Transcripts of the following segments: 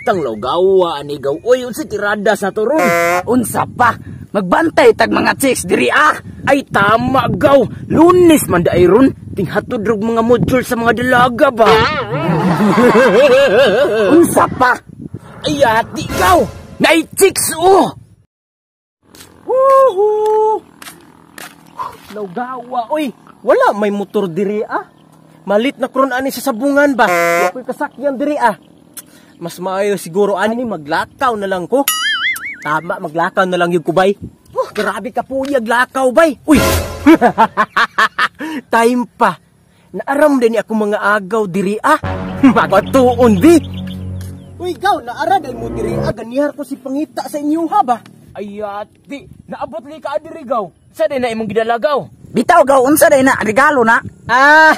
Hastang lawgawa ani, gaw. Uy, unsa tirada sa turon? Unsa pa? Magbantay tag mga chicks diri ah. Ay tama, gaw. Lunes man daay ron. Tinghatod rog mga module sa mga dalaga ba? Unsa pa? Ay ati, gaw. Naay chicks oh. Woohoo! Lawgawa, oy. Wala may motor diri ah. Malit na kron ani sa sabungan ba? Wa ko'y kasakyan diri ah. Mas maayo siguro ani maglakaw na lang ko. Tama, maglakaw na lang yung kubay. Oh, grabe ka puyag lakaw bay. Uy. Time pa. Naaram din ako mga agaw diri ah. Mapatuon di. Uy, gaw, naara dahil mo diri ah. Ganihar ko si pangita sa inyo ha ba? Ay ati, naabot li ka diri, gaw. Sa di na imong gidalagaw? Bitaw gaw, unsa day na regalo na? Ah,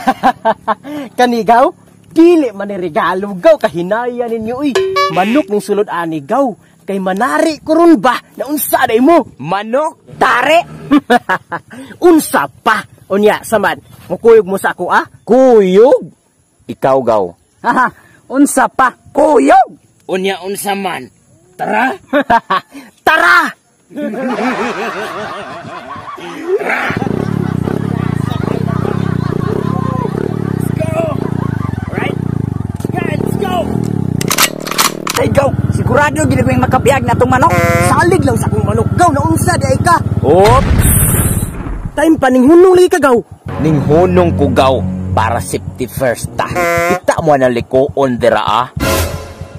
kanigaw? Dili man ni regalo gaw, kahinaya ninyo uy. Manok ning sulod ani gaw. Kay manari ko ron ba na unsa day mo? Manok? Tare. Unsa pa? Unya, samad, mukuyog mo sa ako ah? Kuyog? Ikaw, gaw. Haha, unsa pa? Kuyog. Unya unsa man? Tara. Tara! Right? Let's go! Ay gaw, sigurado gid ko yung makabiyag na tong manok. Salig lang sa akong manok gaw na unsa di ay ka. Oops! Time pa ning hunong lagi ka gaw. Ning hunong ko gaw para safety first ta. Kita mo na likoon dira ah.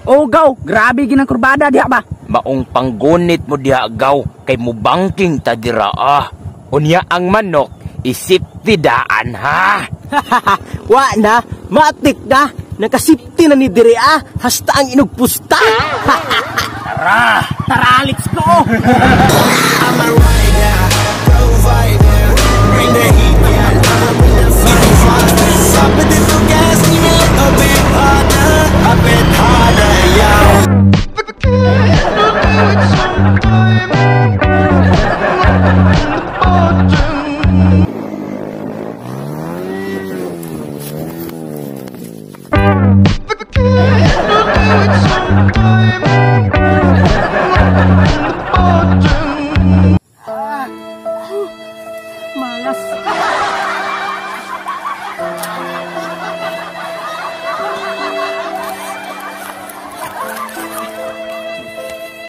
Oh gaw, grabe ginang kurbada diha ba? Maong panggunit mo diha gaw kay mubangking ta dira ah. Unya ang manok isipti daan ha. Wa na, matik na. Nakasipti na ni diri ah. Hasta ang inugpusta. Tara! Tara, let's go! I'm a rider, provider, bring the heat.